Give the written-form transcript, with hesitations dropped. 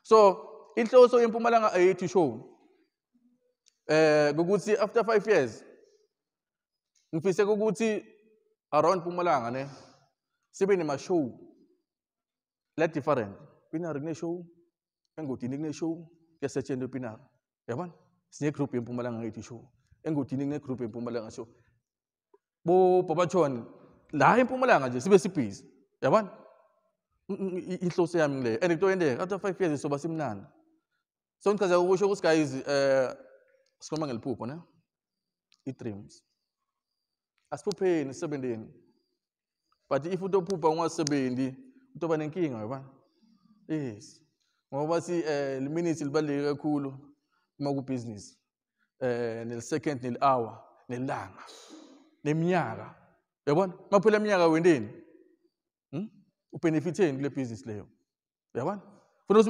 So inhloso yeMpumalanga Ayethu Show ukuthi after 5 years ngifise ukuthi around Mpumalanga ne sibe nema show la different. Pinar kune show, Engodini kune show, kuyasetshenzwa ePinar. Yabona? Sine group yeMpumalanga Ayethu Show. Engodini kune group yeMpumalanga Show. Bo Bobachon la eMpumalanga nje sibe sibhizi. Yabona? Inhloso yami ngile. And into yendeka after 5 years soba simnandi. So ngichaza ukusho ukuthi guys sikhuluma ngeliphupho ne? I-dreams. Asiphupheni sisebenteni. But if utophupha ungasebenzi utoba nenkinga, yabona? Yes. Ngoba si minutes libaluleke kakhulu uma ku business. Nel second, nel hour, nelanga, neminyaka. Yabona? Maphela iminyaka wendeni? Ubenefiteni kule business leyo. Yabona? Funa ukuthi